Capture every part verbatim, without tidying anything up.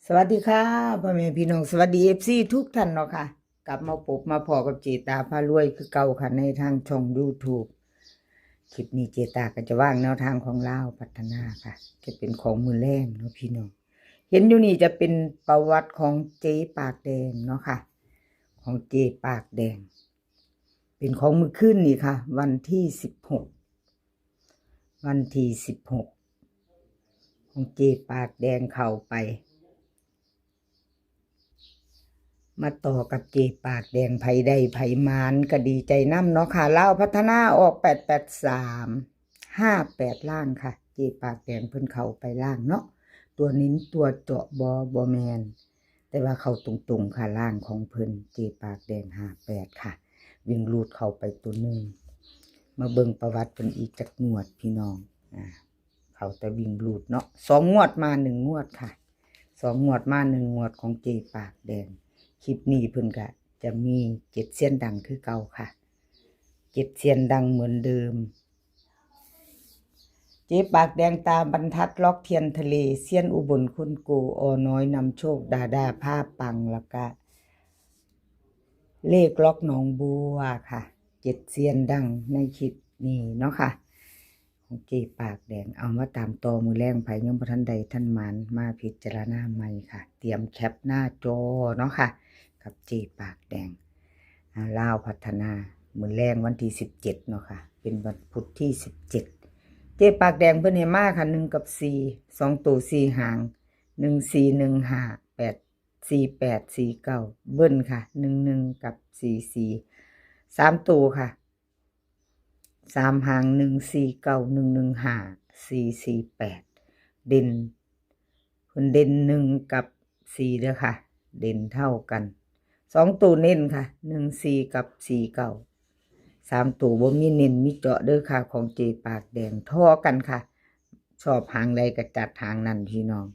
สวัสดีค่ะ พ่อแม่พี่น้อง สวัสดี เอฟซี ทุกท่านเนาะค่ะ กลับมาพบมาพ้อกับเจตาพารวยคือเก่าค่ะ ในทางช่อง YouTube คลิปนี้เจตาก็จะวางแนวทางของลาวพัฒนาค่ะ จะเป็นของมื้อแลงเนาะพี่น้อง เห็นอยู่นี่จะเป็นประวัติของเจปากแดงเนาะค่ะ ของเจปากแดง เป็นของมื้อคืนนี่ค่ะ วันที่สิบหก วันที่สิบหก ของเจปากแดงเข้าไป มาต่อกับเจปากแดง ไผได้ไผหมานก็ดีใจนำเนาะค่ะ ลาวพัฒนาออก แปดแปดสาม ห้าแปด ล่างค่ะ เจปากแดงเพิ่นเข้าไปล่างเนาะ ตัวเน้นตัวเจาะบ่ บ่แม่น แต่ว่าเข้าตรงๆค่ะ ล่างของเพิ่น เจปากแดง ห้าแปด ค่ะ วิ่งรูดเข้าไปตัวหนึ่ง มาเบิ่งประวัติเพิ่นอีกจักงวดพี่น้อง อ่า เข้าแต่วิ่งรูดเนาะ สองงวดมาหนึ่งงวดค่ะ สองงวดมาหนึ่งงวดของเจปากแดง คลิปนี้เพิ่นก็จะมีเจ็ดเซียนดังคือเก่าค่ะ เจ็ดเซียนดังเหมือนเดิม เจปากแดง ตาบรรทัด ล็อกเทียนทะเล เซียนอุบลคนโก อน้อยนำโชค ดาดาผ้าปัง แล้วก็เลขล็อกหนองบัวค่ะ เจ็ดเซียนดังในคลิปนี้เนาะค่ะ ของเจปากแดง เอามาตามต่อมื้อแลง ไผยังบ่ทันได้ทันหมาน มาพิจารณาใหม่ค่ะ เตรียมแคปหน้าจอเนาะค่ะ กับเจปากแดง อ่า ลาวพัฒนา มื้อแลงวันที่สิบเจ็ดเนาะค่ะ เป็นวันพุธที่สิบเจ็ด เจปากแดงเพิ่นให้มาค่ะ หนึ่งกับสี่ สองตัวสี่หาง หนึ่งสี่ หนึ่งห้า แปดสี่ แปดสี่ เก้า เบิ้ลค่ะ หนึ่งหนึ่ง กับ สี่สี่ สามตัวค่ะ สามหาง หนึ่งสี่เก้า หนึ่งหนึ่งห้า สี่สี่แปด เด่น เพิ่นเด่นหนึ่งกับสี่เด้อค่ะ เด่นเท่ากัน สองตัวเน้นค่ะ หนึ่งสี่ กับ สี่เก้า สามตัวบ่มีเน้นมีเจาะเด้อค่ะ ของเจปากแดง ท่อกันค่ะ ชอบหางใดก็จัดหางนั้นพี่น้อง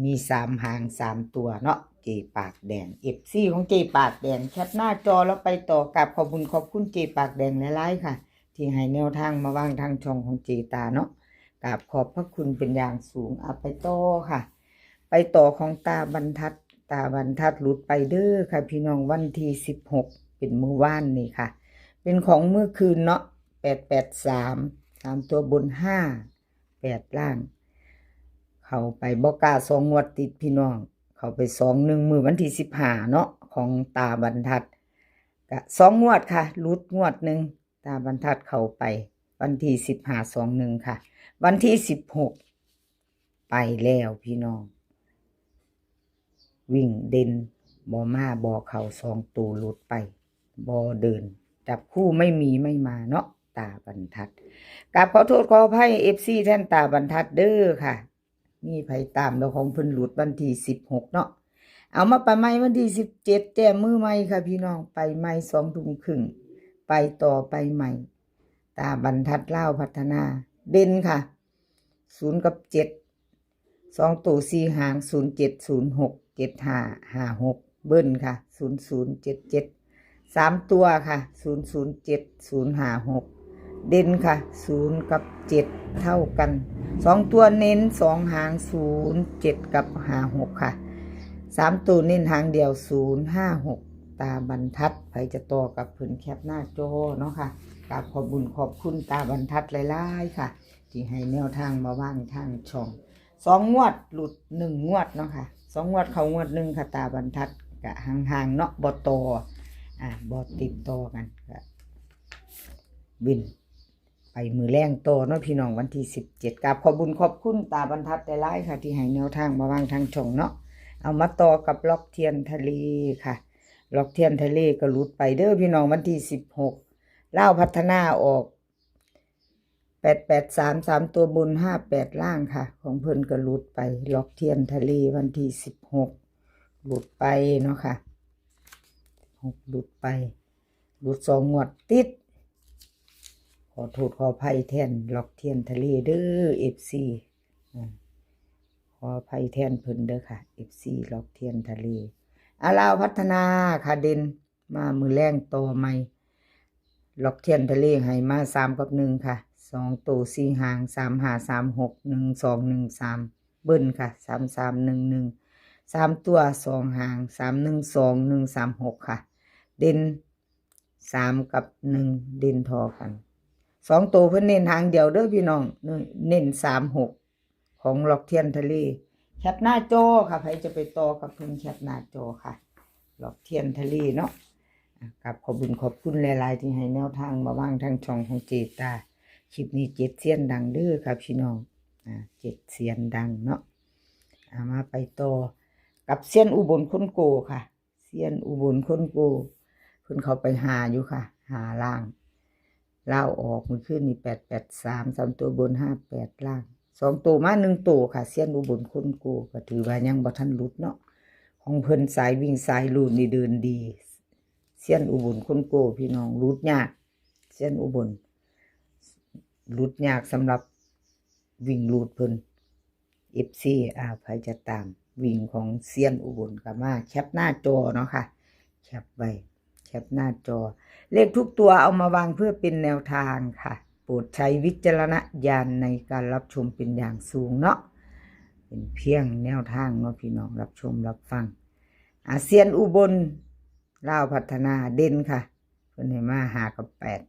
มีสามหางสามตัวเนาะ เจปากแดง เอฟซี ของเจปากแดง แคปหน้าจอแล้วไปต่อ กราบขอบคุณขอบคุณเจปากแดงหลายๆค่ะ ที่ให้แนวทางมาวางทางช่องของเจตาเนาะ กราบขอบพระคุณเป็นอย่างสูง เอาไปต่อค่ะ ไปต่อของตาบรรทัด ตาบรรทัดหลุดไปเด้อค่ะพี่น้อง วันที่สิบหก เป็นมื้อวานนี่ค่ะ เป็นของมื้อคืนเนาะ แปดแปดสาม สามตัวบน ห้าแปด ล่าง เข้าไปบ่กล้าสองงวดติดพี่น้อง เข้าไปสองหนึ่ง มื้อวันที่สิบห้าเนาะ ของตาบรรทัด ก็สองงวดค่ะ หลุดงวดหนึ่ง ตาบรรทัดเข้าไป วันที่สิบห้า สองหนึ่งค่ะ วันที่สิบหก ไปแล้วพี่น้อง วิ่งเด่นบ่มา บ่เข้า สองตัวหลุดไป บ่เดิน จับคู่ไม่มีไม่มาเนาะ ตาบรรทัด กราบขอโทษขออภัย เอฟซี แทนตาบรรทัดเด้อค่ะ มีไผตามแล้ว ของเพิ่นหลุดวันที่สิบหกเนาะ เอามาไปใหม่วันที่สิบเจ็ด แก้มือใหม่ค่ะพี่น้อง ไปใหม่สองทุ่มครึ่ง ไปต่อไปใหม่ ตาบรรทัดลาวพัฒนา เด่นค่ะ ศูนย์กับเจ็ด สองตัวสี่หาง ศูนย์เจ็ด ศูนย์หก เจ็ดห้า ห้าหก เบิ้ลค่ะ ศูนย์ศูนย์ เจ็ดเจ็ด สามตัวค่ะ ศูนย์ศูนย์เจ็ด ศูนย์ห้าหก เด่นค่ะ ศูนย์กับเจ็ด เท่ากัน สองตัวเน้นสองหาง ศูนย์เจ็ด กับ ห้าหก ค่ะ สามตัวเน้นหางเดียว ศูนย์ห้าหก ตาบรรทัด ไผจะต่อกับเพิ่นแคปหน้าจอเนาะค่ะ กราบขอบบุญขอบคุณตาบรรทัดหลายๆค่ะ ที่ให้แนวทางมาวางทางช่อง สองงวดหลุดหนึ่งงวดเนาะค่ะ สองงวดเข้างวดหนึ่งค่ะ ตาบรรทัด กะห่างๆเนาะ บ่ต่อ อ่า บ่ติดต่อกัน กะวิน ไปมื้อแลงต่อเนาะพี่น้อง วันที่สิบเจ็ด กราบขอบบุญขอบคุณตาบรรทัดหลายๆค่ะ ที่ให้แนวทางมาวางทางช่องเนาะ เอามาต่อกับล็อกเทียนทะเลค่ะ ล็อกเทียนทะเลก็หลุดไปเด้อพี่น้อง วันที่สิบหก ลาวพัฒนาออก แปดแปดสาม สามตัวบน ห้าแปด ล่างค่ะ ของเพิ่นก็หลุดไป ล็อกเทียนทะเลวันที่สิบหก หลุดไปเนาะค่ะ หก หลุดไป หลุดสองงวดติด ขอโทษขออภัยแทนล็อกเทียนทะเลเด้อ เอฟซี อ่า ขออภัยแทนเพิ่นเด้อค่ะ เอฟซี ล็อกเทียนทะเล อ่ะ ลาวพัฒนาค่ะ เด่น มามื้อแลงต่อใหม่ ล็อกเทียนทะเลให้มาสามกับหนึ่งค่ะ สองตัวสี่หาง สามห้า สามหก หนึ่งสอง หนึ่งสาม เบิ้ลค่ะ สามสามหนึ่งหนึ่ง สามตัวสองหาง สามหนึ่งสอง หนึ่งสามหก ค่ะ เด่นสามกับหนึ่ง เด่นทอกัน สองตัวเพิ่นเน้นหางเดียวเด้อพี่น้อง เน้นสามหก ของหลอกเทียนทะเล แคปหน้าจอค่ะ ใครจะไปต่อกับเพิ่นแคปหน้าจอค่ะ หลอกเทียนทะเลเนาะ อ่ะ กับขอบคุณขอบคุณหลายๆ ที่ให้แนวทางมาว่างทางช่องของเจตา คลิปนี้เจ็ดเซียนดังเด้อค่ะพี่น้อง อ่า เจ็ดเซียนดังเนาะ อ่า มาไปต่อกับเซียนอุบลคนโกค่ะ เซียนอุบลคนโก เพิ่นเข้าไปหาอยู่ค่ะ หาล่าง ลาวออกมื้อคืนนี่ แปดแปดสาม สามตัวบน ห้าแปด ล่าง สองตัวมาหนึ่งตัวค่ะ เซียนอุบลคนโก ก็ถือว่ายังบ่ทันหลุดเนาะ ของเพิ่นสายวิ่งสายรูดนี่เดินดี เซียนอุบลคนโก พี่น้อง หลุดยาก เซียนอุบล หลุดยากสำหรับวิ่งรูดเพิ่น เอฟซี อ่า ใครจะตามวิ่งของเซียนอุบลก็มาแคปหน้าจอเนาะค่ะ แคปไว้ แคปหน้าจอ เลขทุกตัวเอามาวางเพื่อเป็นแนวทางค่ะ โปรดใช้วิจารณญาณในการรับชมเป็นอย่างสูงเนาะ เป็นเพียงแนวทางเนาะพี่น้อง รับชมรับฟัง อ่า เซียนอุบล ลาวพัฒนาเด่นค่ะ เพิ่นให้มาห้ากับแปด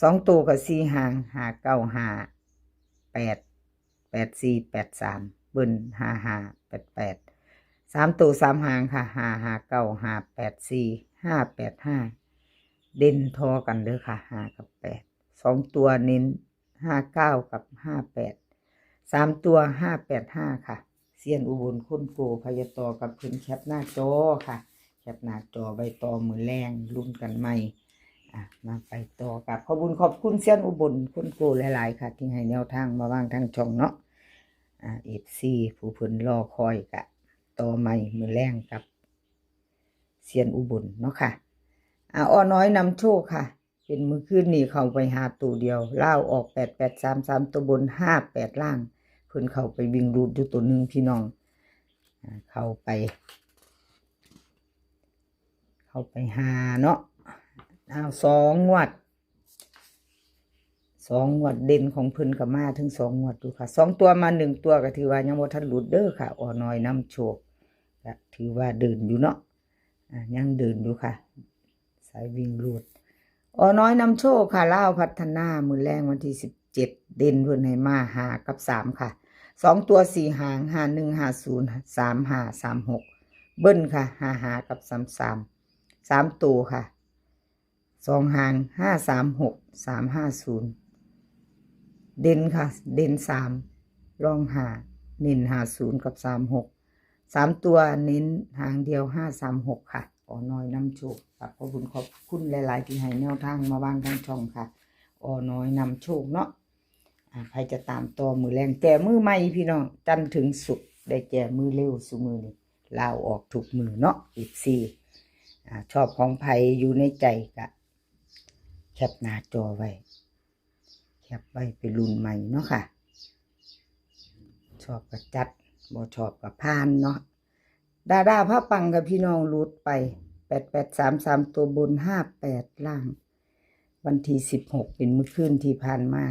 สองตัวก็สี่หาง ห้าเก้าห้า แปด แปดสี่ แปดสาม เบิ้ล ห้าห้า แปดแปด สามตัวสามหางค่ะ ห้าห้าเก้า ห้าแปดสี่ ห้าแปดห้า เด่นทอกันเด้อค่ะ ห้ากับแปด สองตัวเน้น ห้าเก้า กับ ห้าแปด สามตัว ห้าแปดห้า ค่ะ เซียนอุบลคนโก พยาต่อกับเพิ่นแคปหน้าจอค่ะ แคปหน้าจอไว้ต่อมื้อแลงลุ้นกันใหม่ อ่ะ มาไปต่อกับขอบคุณขอบคุณเซียนอุบลคนโกหลายๆ ค่ะ ที่ให้แนวทางมาว่างทางช่องเนาะ อ่า เอฟซี ผู้เพิ่นรอคอยกะต่อใหม่มื้อแลงกับเซียนอุบลเนาะค่ะ อ่า อ้อน้อยนำโชคค่ะ เป็นมื้อคืนนี้เข้าไปหาตัวเดียว ลาวออก แปดแปดสาม สามตัวบน ห้าแปด ล่าง เพิ่นเข้าไปวิ่งรูดอยู่ตัวหนึ่งพี่น้อง อ่า เข้าไป เข้าไปหาเนาะ เอา สองงวด สองงวดเด่นของเพิ่นก็มาถึงสองงวดอยู่ค่ะ สองตัวมาหนึ่งตัวก็ถือว่ายังบ่ทันหลุดเด้อค่ะ อ้อน้อยนำโชค ก็ถือว่าเดินอยู่เนาะ อ่า ยังเดินอยู่ค่ะ สายวิ่งรูด อ้อน้อยนำโชคค่ะ ลาวพัฒนา มื้อแลงวันที่สิบเจ็ด เด่นเพิ่นให้มาห้ากับสามค่ะ สองตัวสี่หาง ห้าหนึ่ง ห้าศูนย์ สามห้า สามหก เบิ้ลค่ะ ห้าห้า กับ สามสาม สามตัวค่ะ สองหาง ห้าสามหก สามห้าศูนย์ เด่นค่ะ เด่นสาม รองห้า เน้นห้าศูนย์ กับ สามหก สามตัวเน้นหางเดียว ห้าสามหก ค่ะ อ้อน้อยนำโชค ขอบพระคุณขอบคุณหลายๆ ที่ให้แนวทางมาว่างทางช่องค่ะ อ้อน้อยนำโชคเนาะ อ่า ใครจะตามต่อมื้อแลง แก้มือใหม่พี่น้อง จันทร์ถึงศุกร์ ได้แก้มือเร็วซุมื้อนี้ ลาวออกทุกมื้อเนาะ เอฟซี อ่า ชอบของไผอยู่ในใจกะแคปหน้าจอไว้ แคปไว้ไปรุ่นใหม่เนาะค่ะ ชอบก็จัด บ่ชอบก็ผ่านเนาะ ดาดาพาปังกับพี่น้องหลุดไป แปดแปดสาม สามตัวบน ห้าแปด ล่าง วันที่สิบหก เป็นมื้อคืนที่ผ่านมา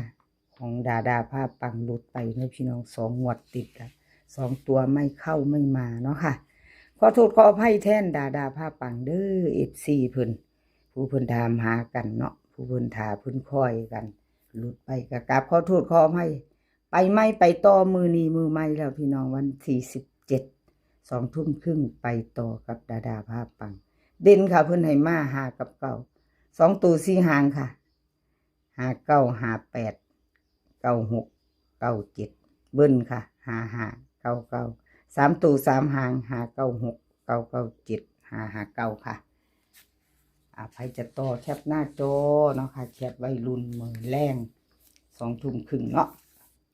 ของดาดาพาปังหลุดไปเนาะพี่น้อง สองงวดติดละ สองตัวไม่เข้าไม่มาเนาะค่ะ ขอโทษขออภัยแทนดาดาพาปังเด้อ เอฟซี เพิ่น ผู้เพิ่นถามหากันเนาะ ผู้เพิ่นถาเพิ่นคอยกัน หลุดไปก็กราบขอโทษขออภัย ไปใหม่ไปต่อมื้อนี้มื้อใหม่แล้วพี่น้อง วันที่สิบเจ็ด สองทุ่มครึ่งไปต่อกับดาดาพาปัง เด่นค่ะ เพิ่นให้มาห้ากับเก้า สองตัวสี่หางค่ะ ห้าเก้า ห้าแปด เก้าหก เก้าเจ็ด เบิ้ลค่ะ ห้าห้า เก้าเก้า สามตัวสามหาง ห้าเก้าหก เก้าเก้าเจ็ด ห้าห้าเก้า ค่ะ อ่า ใผจะต่อแคปหน้าจอเนาะค่ะ แคปไว้รุ่นมื้อแลง สองทุ่มครึ่งเนาะ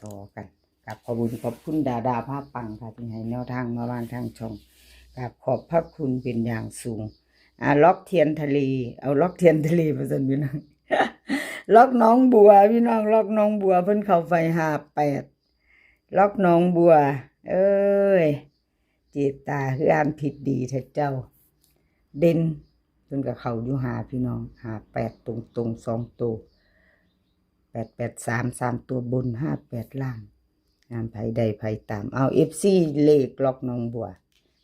ต่อกัน กราบขอบคุณขอบคุณดาดาพาปังค่ะ ที่ให้แนวทางมาว่างทางช่อง กราบขอบพระคุณเป็นอย่างสูง อ่า ล็อกเทียนทะเล เอาล็อกเทียนทะเลมาซั่นพี่น้อง ล็อกหนองบัวพี่น้อง ล็อกหนองบัวเพิ่นเข้าไปห้าแปด ล็อกหนองบัว เอ้ย เจตาคืออ่านผิดดีแท้เจ้า เด่นเพิ่นก็เข้าอยู่ห้าพี่น้อง ห้าแปด ตรงๆ สองตัว แปดแปดสาม สามตัวบน ห้าแปด ล่าง งานไผได้ไผตาม เอา เอฟซี เลขล็อกหนองบัว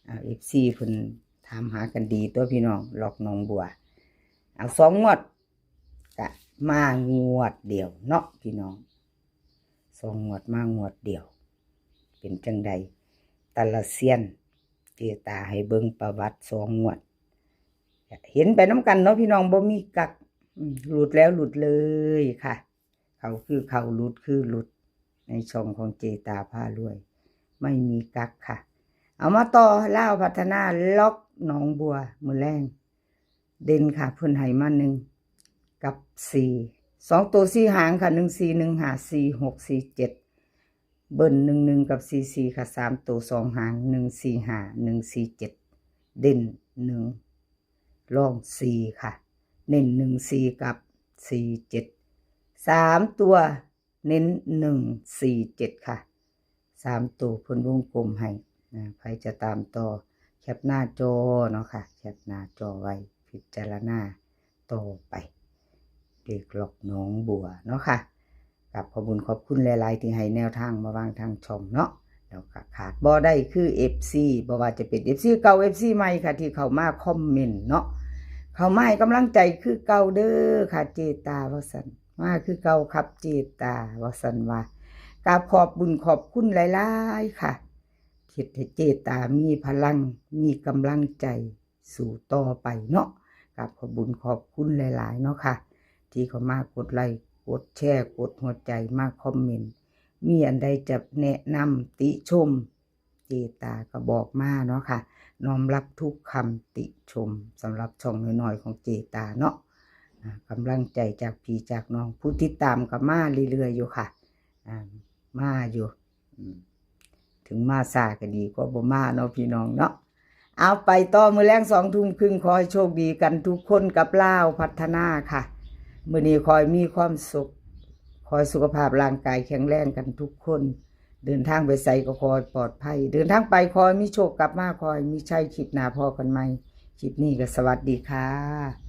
เอา เอฟซี เพิ่นถามหากันดีตัวพี่น้อง ล็อกหนองบัว เอาสองงวด กะมางวดเดียวเนาะพี่น้อง สองงวดมางวดเดียว เป็นจังใด แต่ละเซียน เจตาให้เบิ่งประวัติสองงวด เห็นไปน้ำกันเนาะพี่น้อง บ่มีกัก อืม หลุดแล้วหลุดเลยค่ะ เขาคือเขา หลุดคือหลุด ในช่องของเจตาพารวย ไม่มีกักค่ะ เอามาต่อ ลาวพัฒนา ล็อกหนองบัว มื้อแลง เด่นค่ะ เพิ่นให้มาหนึ่งกับสี่ สองตัวสี่หางค่ะ หนึ่งสี่ หนึ่งห้า สี่หก สี่เจ็ด เบิ้ล หนึ่งหนึ่ง กับ สี่สี่ ค่ะ สามตัวสองหาง หนึ่งสี่ห้า หนึ่งสี่เจ็ด เด่นหนึ่ง รองสี่ค่ะ เน้นหนึ่งสี่ กับ สี่เจ็ด สามตัว เน้นหนึ่งสี่เจ็ดค่ะ สามตัวเพิ่นวงกลมให้นะ ใครจะตามต่อ แคปหน้าจอเนาะค่ะ แคปหน้าจอไว้ พิจารณาต่อไป เลขล็อกหนองบัวเนาะค่ะ กับขอบคุณขอบคุณหลายๆ ที่ให้แนวทางมาวางทางช่องเนาะ แล้วก็ขาดบ่ได้คือ เอฟซี บ่ว่าจะเป็น เอฟซี เก่า เอฟซี ใหม่ค่ะ ที่เข้ามาคอมเมนต์เนาะ เข้ามาให้กำลังใจคือเก่าเด้อค่ะ เจตาว่าซั่น มาคือเก่าครับเจตาว่าซั่นว่า กราบขอบบุญขอบคุณหลายๆ ค่ะ เฮ็ดให้เจตามีพลัง มีกำลังใจสู้ต่อไปเนาะ กราบขอบบุญขอบคุณหลายๆ เนาะค่ะ ที่เข้ามากดไลค์ กดแชร์ กดหัวใจ มาคอมเมนต์ มีอันใดจะแนะนำติชม เจตาก็บอกมาเนาะค่ะ น้อมรับทุกคำติชม สำหรับช่องน้อยๆ ของเจตาเนาะ อ่ากำลังใจจากพี่จากน้อง ผู้ติดตามก็มาเรื่อยๆ อยู่ค่ะ อ่า มาอยู่ อืม ถึงมาช้าก็ดีกว่าบ่มาเนาะพี่น้องเนาะ เอาไปต่อมื้อแลงสองทุ่มครึ่ง ขอให้โชคดีกันทุกคนกับลาวพัฒนาค่ะ มื้อนี้ขอให้มีความสุข ขอให้สุขภาพร่างกายแข็งแรงกันทุกคน เดินทางไปไสก็ขอให้ปลอดภัย เดินทางไปขอให้มีโชค กลับมาขอให้มีชัย คลิปหน้าพ้อกันใหม่ คลิปนี้ก็สวัสดีค่ะ